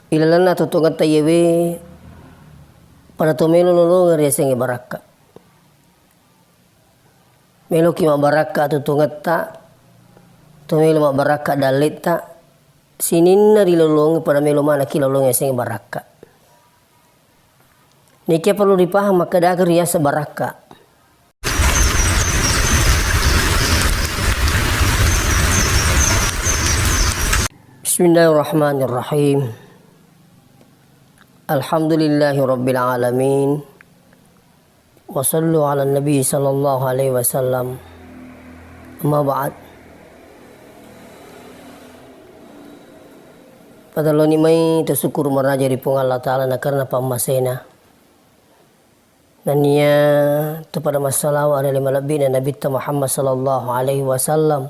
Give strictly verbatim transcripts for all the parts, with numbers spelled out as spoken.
Ilalenna tutungetta iyewe pada to melo lolongeng riasengnge barakka. Meloki mabbarakka tutungetta, to melo mabbarakka dalletta, sininna rilolongeng pada melo manekki lolongeng yasengnge barakka. Nekia perlu dipaham makkeda aga riaseng barakka. Bismillahirrahmanirrahim. Alhamdulillahi rabbil alamin. Wa sallu ala nabi sallallahu alaihi wasallam. Amma ba'd. Pada loni mai to syukur maraja ri Puang Allah Ta'ala na karena pammasena. Nennia to pada massalawa ri ale malebbi'na Nabitta Muhammad sallallahu alaihi wasallam.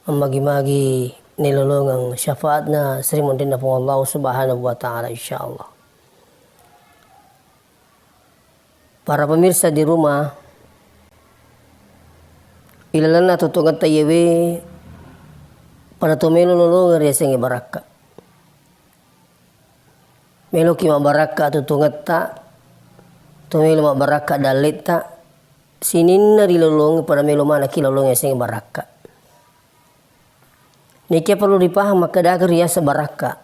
Ammagi-magi nailolongeng syafaatna seri monrinna Puang Allah Subhanahu wa Ta'ala, insyaallah. Para pemirsa di rumah, ilalenna tutungetta iyewe pada to melo lolongeng riasengnge barakka. Meloki mabbarakka tutungetta, to melo mabbarakka dalletta, sininna rilolongeng pada melo manekki lolongeng yasengnge barakka. Nekia perlu dipaham makkeda aga riaseng barakka.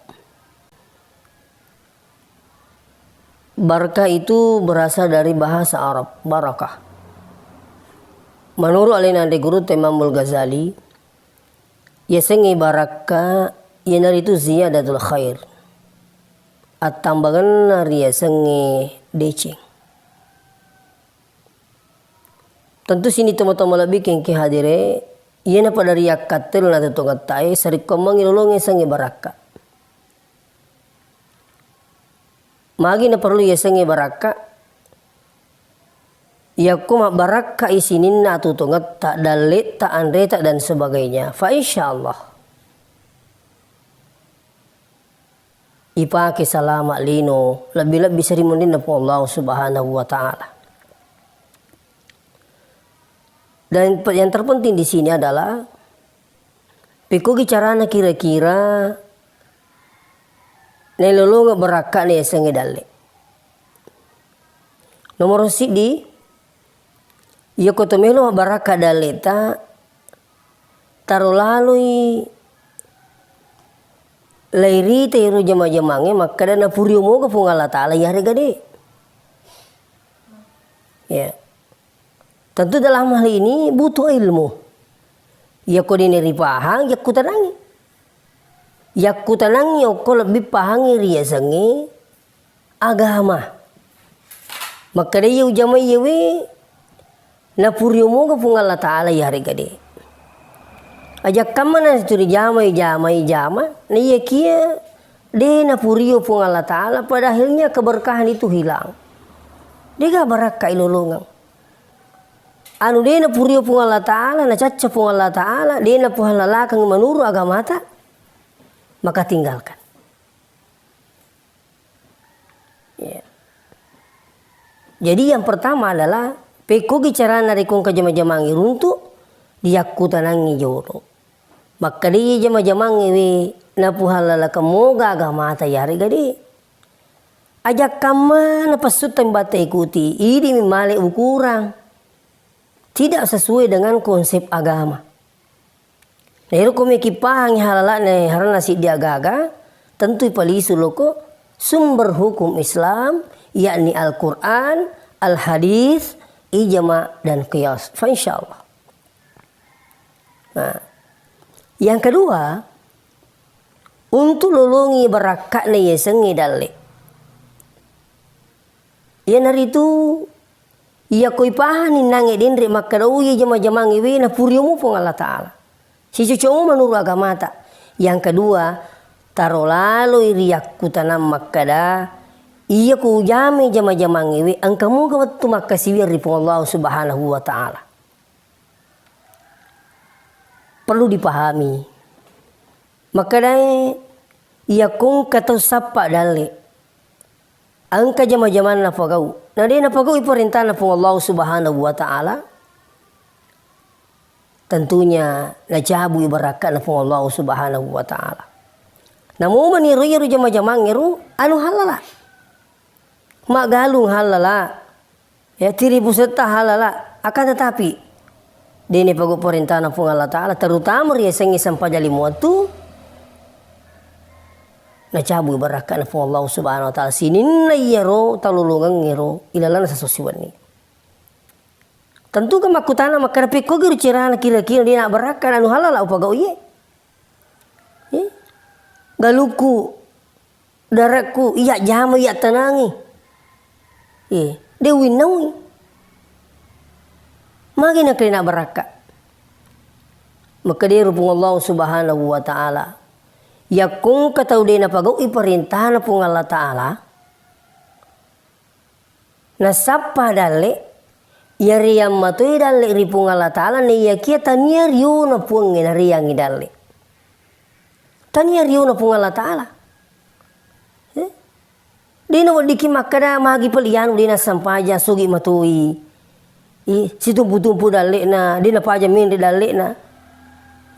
Barakka itu berasal dari bahasa Arab, barakah. Menurut alena anre gurutta Imamul Ghazali, yasengnge barakka iyanaritu ziyadatul khair, attambangenna riasengnge deceng. Tentu sini tomatoa malebbi engkae hadire, iyana pada riakkatteluna tutungettae sarekkuammengngi lolongeng yasengnge barakka. Magi naperlu yasengnge barakka? Yakko mabbarakkai sininna atutungetta, dalletta, anreta, dan sebagainya, fa insyaallah ipake salama lino, lebbi-lebbi seri monrinna Puang Allah Subhanahu wa Ta'ala. Dan pe-, yang terpenting di sini adalah, pekkogi carana kira-kira nailolongeng barakkana yasengnge dalle. Nomoro siddi, iyako to melo mabbarakka dalleta, taro laloi lairita iro jama-jamangnge makkeda napurio moga Puang Allah Ta'ala, iyarega de. Ya. Tentu dalam hal ini butuh ilmu. Iyako de naripahang, yakkutanangngi. Yakkutanangngi okko lebbi pahangngi riyasengnge agama. Makkeda iya ujama iyawe napurio moga Puang Allah Ta'ala, iyarega de. Ajakkamma nasitu rijamai, jamai, jama, naiyakiya de napurio Puang Allah Ta'ala, pada akhirnya keberkahan itu hilang. Dega barakka ilolongeng. Anu de napurio Puang Allah Ta'ala, nacacca Puang Allah Ta'ala, de napuhallalakeng menurut agamata, maka tinggalkan. Ya. Jadi yang pertama adalah, pekkogi carana rekko engka jama-jamang iruntu, diyakkutanangngi jolo. Makkeda iya jama-jamangnge we, napuhallalakeng moga agamata, iyarega de. Ajakkamma napessutta batta ikuti, idi mi male ukurang. Tidak sesuai dengan konsep agama. Nairo ko meki pahangi halala'na haranna siddi agaga, tentu ipalisu loko sumber hukum Islam, yakni Al-Quran, Al-Hadis, ijma, dan qiyas. Fa insyaallah. Nah, yang kedua, untuk lolongi barakka'na yasengnge dalle. Iyanaritu iyako ipahanni nangnge denre makkeda, oh, iya jama-jamangnge we napurio mo Puang Allah Ta'ala. Sicoco mo menurut agamata. Yang kedua, taro laloi riyakkutanang makkeda, iyako ujamai jama-jamangnge we, engka moga wettu makkasiwiang ri Puang Allah Subhanahu wa Ta'ala. Perlu dipahami. Makkedae, iyako engka tau sappa dalle, engka jama-jamanna pagau, na de napagau parentana Puang Allah Subhanahu wa Ta'ala, tentunya nacabui barakka'na Puang Allah Subhanahu wa Ta'ala. Namomani ro iyaro jama-jamang ero anu halala. Maggalung halala. Ya, tiri pusetta halala. Akan tetapi, dene pago parentana Puang Allah Ta'ala, terutama ri yasengnge sempajang lima wettu, nacabui barakka'na Puang Allah Subhanahu wa Ta'ala. Sininna iyaro talolongeng ero ilalanna sesossi wenni. Tentu kan makkutana makkeda, "Pekkogi ro cerana kira-kira de' nabbarakka anu halala upagau'i e? Eh? Galukku, darakku, iya jama, iya tenangi. Eh, de' uwinnaui. Magi nakkeda nabbarakka?" Makkedai ro Puang Allah Subhanahu wa Ta'ala, yakko engka tau de' napagau'i parentana Puang Allah Ta'ala, nasappa dalle, iyariyang matoi dalle ri Puang Allah Ta'ala, naiyakia tania riona Puangnge nariyangngi dalle. Tania riona Puang Allah Ta'ala. Eh? De' naweddikki makkeda magi palianu de' nassempajang, sogi matoi. Eh, situmpu-tumpu dalle'na, de' napaja menre dalle'na.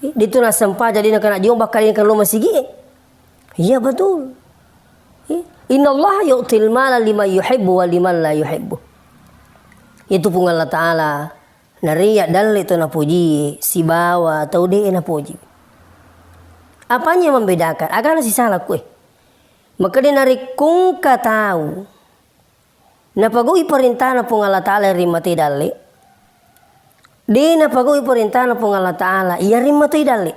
Eh, de' tu nassempajang, de' nakana jomba, de' nakana lo masigi e. Iya, betul. Eh, innallaha yu'til mala liman yuhibbu wa liman la yuhibbu. Itu Puang Allah Ta'ala nariya dalle to napoji sibawa tau de' napoji. Apanya yang membedakan? Agana sisala kue. Makkeda narekko engka tau napagau'i parentana Puang Allah Ta'ala ri mate dalle, de' napagau'i parentana Puang Allah Ta'ala iya ri matoi dalle.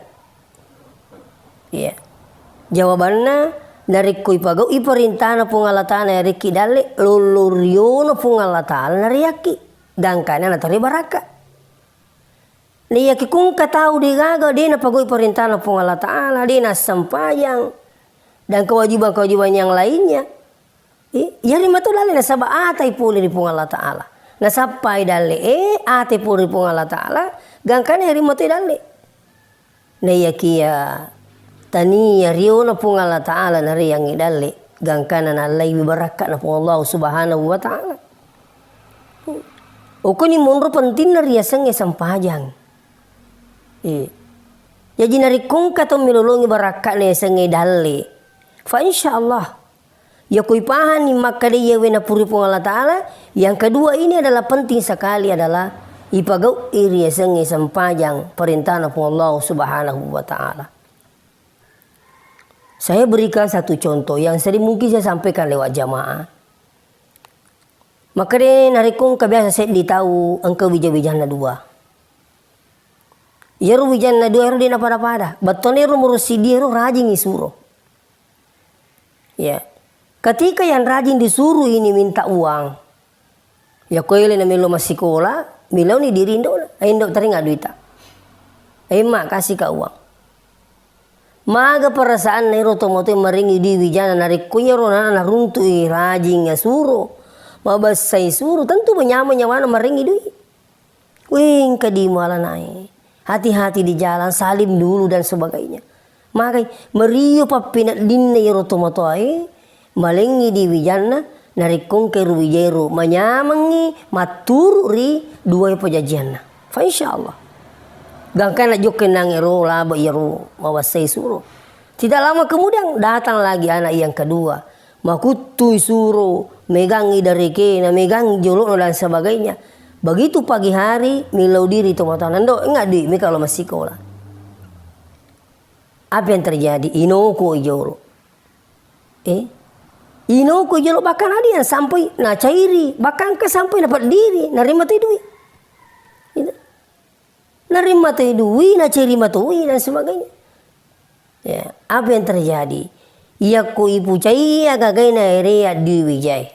Iya. Jawabanna, narekko ipagau'i parentana Puang Allah Ta'ala iya rekki dalle, lollo riona Puang Allah Ta'ala nariyakki, gangkana nataroi barakka. Naiyakiya ko engka tau de' gaga, de' napagau'i parentana Puang Allah Ta'ala, de' nassempajang, dan kewajiban-kewajiban yang lainnya, eh, iyari mato dalle nasaba atai pole ri Puang Allah Ta'ala. Nasappai dalle e, atai pole ri Puang Allah Ta'ala, gangkana iyari mato dalle. Naiyakiya tania riona Puang Allah Ta'ala nariyangngi dalle, gangkana nallaiwi barakka'na Puang Allah Subhanahu wa Ta'ala. Okoni monro pentingna riasengnge sempajang. Eh. Jaji narekko engka to milolongi barakka'na yasengnge dalle, fa insyaallah, yako ipahanni makkeda iyawe napurui Puang Allah Ta'ala, yang kedua ini adalah penting sekali adalah ipagau'i riasengnge sempajang perintahna Puang Allah Subhanahu wa Ta'ala. Saya berikan satu contoh yang sering mungkin saya sampaikan lewat jamaah. Makkeda narekko engka biasa seddi tau engka wija-wijanna dua. Iyaro wijanna dua ero de' napada-pada. Bettuanna ero muro siddi ero rajing isuro. Ya. Ketika yang rajin disuruh ini minta uang, ya ko ele na melo massikola, milauni diri indo'na. Eh, indo' teringa duita. Eh, mak, kasih ka uang. Maga perasaanna ero tomatoa marengngi dui wijana narekko iyaro anana naruntu'i rajing asuro, mabessai suro, tentu manyameng nyawana marengngi dui. Weh, engka di mualanae. Hati-hati di jalan, salim dulu dan sebagainya. Magai, merio pappineddinna iyaro tomatoae, malengngi di wijanna, narekko engkai ro wijaero manyamengngi matturu ri duai pajajianna. Fa insyaallah. Gangkanna jokkennangngero laba iyaro mabessai suro. Tidak lama kemudian datang lagi anak yang kedua. Makuttui suro, megangngi darekena, megangngi jolo'na dan sebagainya. Begitu pagi hari, millau diri tomatoanna, "Ndo, engnga dui mika lo massikola." Apa yang terjadi? Inoko i jolo. Eh? Inoko i jolo, bahkan ada yang sampai nacairi, bahkan ke sampai napeddiri, narima toi dui. Gitu. Narima toi dui, nacairi matoi dan sebagainya. Ya, apa yang terjadi? Yakko ipucai agagae naerea dui wijae.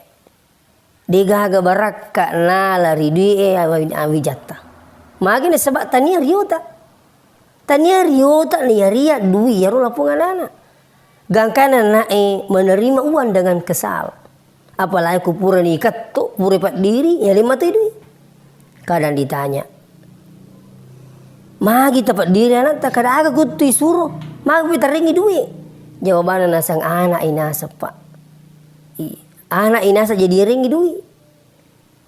Degaga barakka nala ri dui e awi-, awijatta. Magi nasaba tania riota. Tania riota na yaria dui iyaro lapong anana. Gangkana anae menerima uang dengan kesal. Apalagi ku purani iketto, pura paddiri, yale matoi dui. Kadang ditanya, "Magi tapaddiri anatta, kada aga kuttui suro, magi tarengngi dui?" Jawabanna nasang, "Anak inaseng, Pak." I, anak inaseng jadi yarengngi dui.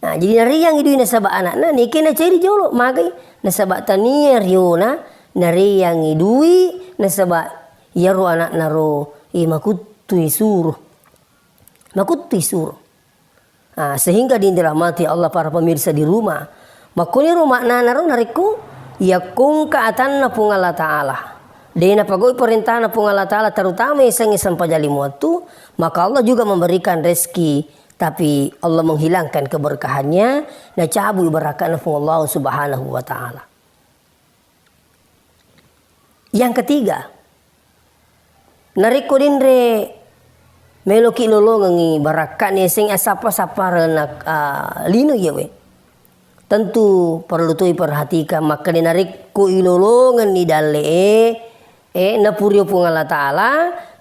Nah, jadi nareangngi dui nasaba anakna, neke nacairi jolo, magai nasaba tania riona nareangngi dui nasaba iyaro anakna ro Eh, makuttui suruh. Makuttui suruh. Ah, sehingga dirahmati Allah para pemirsa di rumah. Makkoniro maknanaro narekko yakko engka atanna Puang Allah Ta'ala, de napagau'i perintahna Puang Allah Ta'ala, terutama yasengnge sempajang lima waktu, maka Allah juga memberikan rezeki, tapi Allah menghilangkan keberkahannya, nacabui barakatna Puang Allah Subhanahu wa Ta'ala. Yang ketiga, narekko denre meloki lolongengngi barakka'na yasengnge assappa-sapparenna, ah, lino iyawe, tentu perlu toi perhatikan makkeda narekko ilolongenni dalle'e, eh, napurio Puang Allah Ta'ala,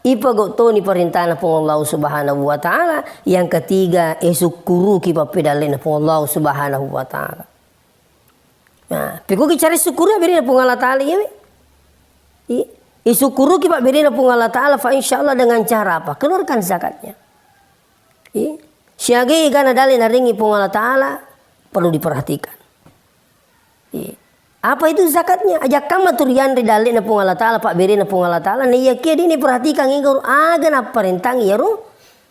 ipagau toni perintahna Puang Allah Subhanahu wa Ta'ala. Yang ketiga, eh, sukkuruki pappedalle'na Puang Allah Subhanahu wa Ta'ala. Nah, pekkogi cara syukuri abberena Puang Allah Ta'ala iyawe. I, isukkuruki pabberena Puang Allah Ta'ala, fa insya Allah dengan cara apa? Keluarkan zakatnya. I, siaga egana dalle narengngi Puang Allah Ta'ala perlu diperhatikan. I, apa itu zakatnya? Ajakkamma tu rianre dalle'na Puang Allah Ta'ala, pabberena Puang Allah Ta'ala, naiyakia dini perhatikan engka aga napparentangi iyaro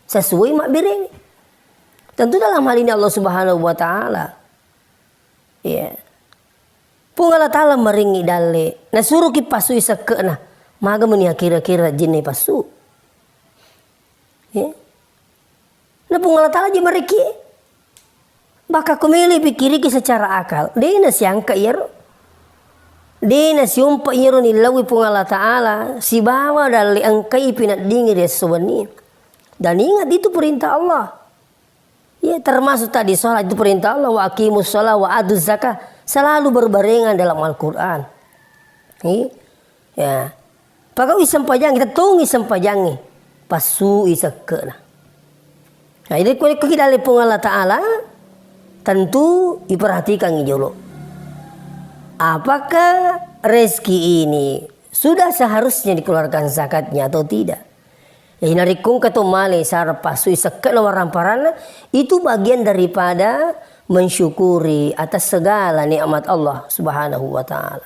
sesuai mabberewe. Tentu dalam hal ini Allah Subhanahu wa Ta'ala. Iya. Puang Allah Ta'ala marengngi dalle, nasuroki passui sekke'na. Maga meni kira-kira jinne passu? Iya. Na Puang Allah Ta'ala je marekki. Maka ko melo pikkiriki secara akal, de nasiangka iyaro. De nasiompa iyaro nillaui Puang Allah Ta'ala sibawa dalle engkai pinaddingi ri esso wenni. Dan ingat, itu perintah Allah. Ya, termasuk tadi sholat itu perintah Allah, "Wa aqimus sholat wa atuz zakah." Selalu berbarengan dalam Al-Quran. Iya. Ya. Pagaui sempajang, tettongi sempajangnge. Passui sekke'na. Nah, jadi ko, ko ki dalle Puang Allah Ta'ala, tentu diperhatikan jolo. Apakah rezeki ini sudah seharusnya dikeluarkan zakatnya atau tidak? Jadi narekko engka to male sara passui sekke'na waramparanna, itu bagian daripada mensyukuri atas segala nikmat Allah Subhanahu wa Ta'ala.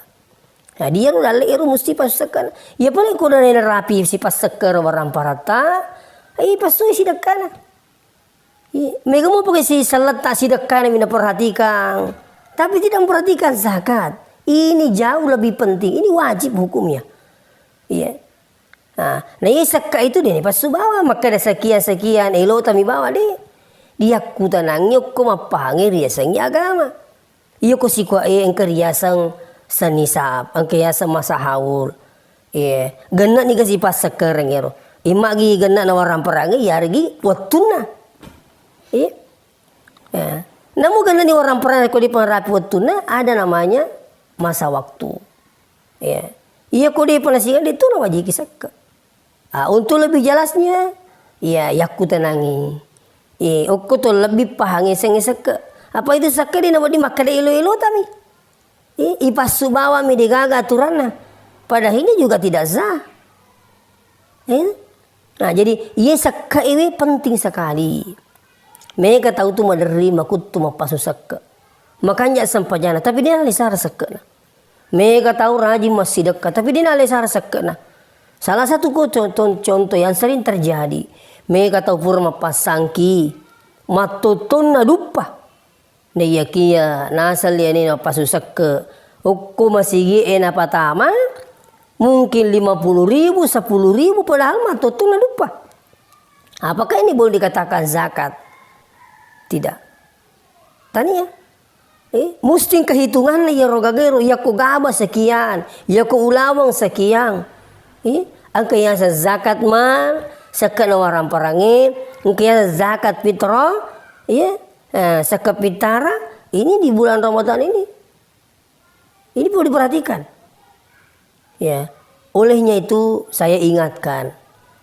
Jadi iyaro dalle ero musti passu sekke'na. Iya pale ko dana narapi sipassekke' waramparatta, eh, passui sidekkana. Iya, mega mopa ke si selletta sidekkana mi naperhatikan, tapi tidak memperhatikan zakat. Ini jauh lebih penting. Ini wajib hukumnya. Iya. Nah, na iya sekka itu de passu bawang, makkeda sekian-sekian, elo tami bawang de. Diakkutanangi okko mappahangi riasengngi agama. Iya ko sikuae engka riaseng senisab, engka riaseng masa haul. Iya, genna ni gasi passekkereng ero. Imma gi genna na waramparangi, yaregi wettunna. Iya. Ya. Namu genna ni waramparangi ko di pangarapi wettunna, ada namanya masa waktu. Ya. Iya ko de panasikan de tu na wajiki sekke. Ah, untuk lebih jelasnya, ya, yakkutanangi. Eh, okko to lebbi pahangi sengngi sekke. Apa itu sekke de na wedding makkeda elo-elo tami. Eh, ipassu bawang mi degaga aturanna. Padahal ini juga tidak sah. Eh? Nah, jadi, iye sekke iwe penting sekali. Mega tau tu maderri makuttu mappasu sekke. Makanja sempajana, tapi de nalesara sekkena. Mega tau rajin massidekka, tapi de nalesara sekkena. Salah satu ko contoh, contoh yang sering terjadi. Mega tau pura mappassangki, mattottonna duppa. Naiyakiya naseng lianena pasu sekke, okko masigi'e napatama, mungkin lima puluh ribu, sepuluh ribu, padahal mattottonna duppa. Apakah ini boleh dikatakan zakat? Tidak. Tania. Eh, musti engka hitunganna iyaro gagaero, iyako gaba sekian, iyako ulaweng sekian. Eh, engka yaseng zakat mal, sekkena waramparange, engka yaseng zakat fitrah, iya. Eh, sekkepittara ini di bulan Ramadan ini. Ini perlu diperhatikan. Ya. Olehnya itu saya ingatkan,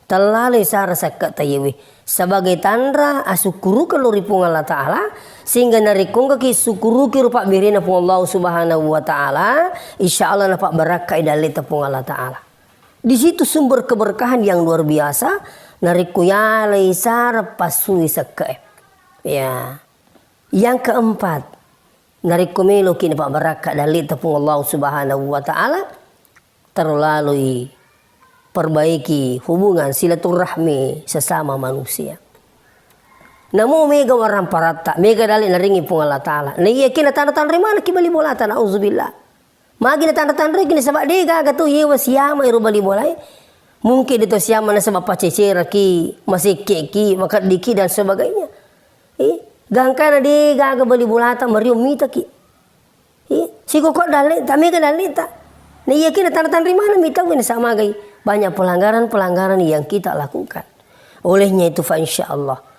tellaloi sara sekke tayewe sebagai tanra asukkurukan lo ri Puang Allah Ta'ala, sehingga narekko engkaki sukkuruki rupa berena Puang Allah Subhanahu wa Ta'ala, insya Allah napabbarakkai dalleta Puang Allah Ta'ala. Di situ sumber keberkahan yang luar biasa, narekko yalai sara passui sekke. Ya. Yang keempat, narekko meloki napabbarakka dalleta Puang Allah Subhanahu wa Ta'ala, taro laloi perbaiki hubungan silaturahmi sesama manusia. Namo mega warang paratta, mega dalle naringi Puang Allah Ta'ala. Na iya kina tanre-tanre manaki bali bolata, nauzubillah. Magi na tanre-tanreki nasaba de gaga to yewa siama ero bali bolae. Mungkin de to siama nasaba paceceraki, masekkeki, makeddiki dan sebagainya. Eh, gangkana de gaga bali bolata mario mitaki. Eh, sikoko dalle ta, mega dalle ta. Na iya kina tanre-tanre mana mitau nasaba magai banyak pelanggaran-pelanggaran yang kita lakukan. Olehnya itu fa insya Allah.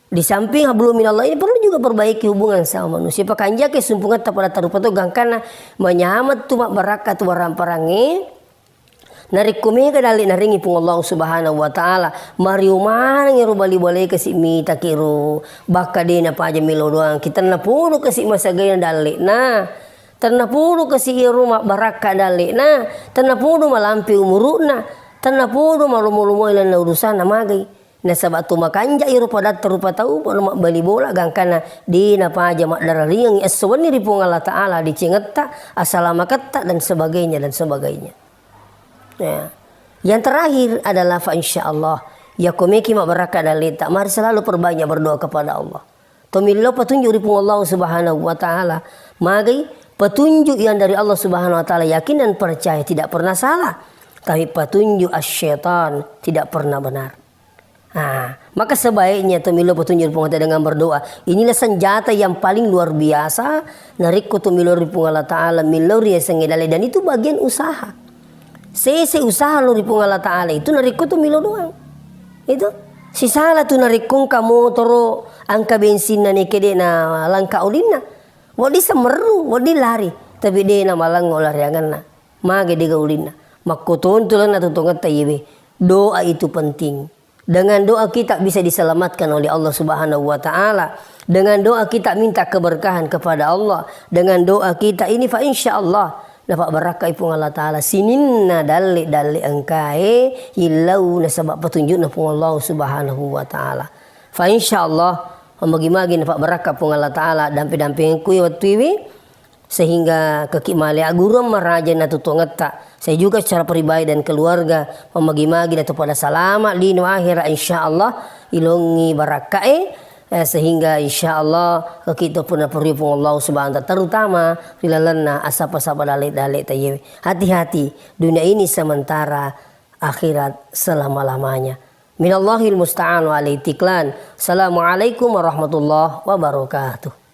Di samping hablum minallah ini perlu juga perbaiki hubungan sama manusia. Pakanjaki sumpungetta pada tarupa to gangkana manyamat tu mabbarakka tu warang-parangnge. Narekko mega dalle naringi Puang Allah Subhanahu wa Ta'ala, mario maneng ero bali-bale kasi mitaki ro, bakka de napaja melo doang ki, tennapodo kasi masagaina dalle na, tennapodo kasi ero mabbarakka dalle na, tennapodo malampe umuru'na, tennapodo malomo-lomoe lalenna urusanna magai. Nasaba tu makanja iro padatta rupa tau, pano mabbali bola, gangkana de napaja maddarariangngi esso wenni ri Puang Allah Ta'ala, decengetta, assalamaketta, dan sebagainya, dan sebagainya. Ya. Yang terakhir adalah fa insya Allah, yakko meki mabbarakka dalleta, mari selalu perbanyak berdoa kepada Allah. Tomillau petunjuk ri Puang Allah Subhanahu wa Ta'ala. Magai petunjuk yang dari Allah Subhanahu wa Ta'ala, yakin dan percaya, tidak pernah salah. Tapi petunjuk asy-syaitan tidak pernah benar. Ah, maka sebaiknya tomillau petunjuk ri Puang Allah Ta'ala dengan berdoa. Inilah senjata yang paling luar biasa. Narekko tomillau ri Puang Allah Ta'ala, millau ri yasengnge dalle, dan itu bagian usaha. Sese usaha lo ri Puang Allah Ta'ala itu narekko tomillau doang. Itu sisala tu narekko engka motoro, engka bensinna, neke de na langka olinna. Wedding semerru, wedding lari, tapi de na malangngo lariangenna. Mage de gaulinna. Makkotontu lalenna tu tongetta iyewe. Doa itu penting. Dengan doa kita bisa diselamatkan oleh Allah Subhanahu wa Ta'ala. Dengan doa kita minta keberkahan kepada Allah. Dengan doa kita ini, fa insya Allah, napabbarakkai Puang Allah Ta'ala sininna dalle-dalle engkae illau nasaba petunjukna Puang Allah Subhanahu wa Ta'ala. Fa insya Allah, magi-magi napabbarakka Puang Allah Ta'ala dampe-dampengku wettuiwi. Sehingga keki male agguruang maraja na tu tongetta. Saya juga secara pribadi dan keluarga, mamagi-magi na tu pada salama lino akhira, insya Allah ilongi barakkae, eh, sehingga insya Allah keki to puna perlu Puang Allah Subhanahu wa Ta'ala, terutama ri lalenna asapa-sapa dalle-dalle tayewe. Hati-hati, dunia ini sementara, akhirat selama-lamanya. Minallahil musta'an wa alaihi tiklan. Assalamualaikum warahmatullahi wabarakatuh.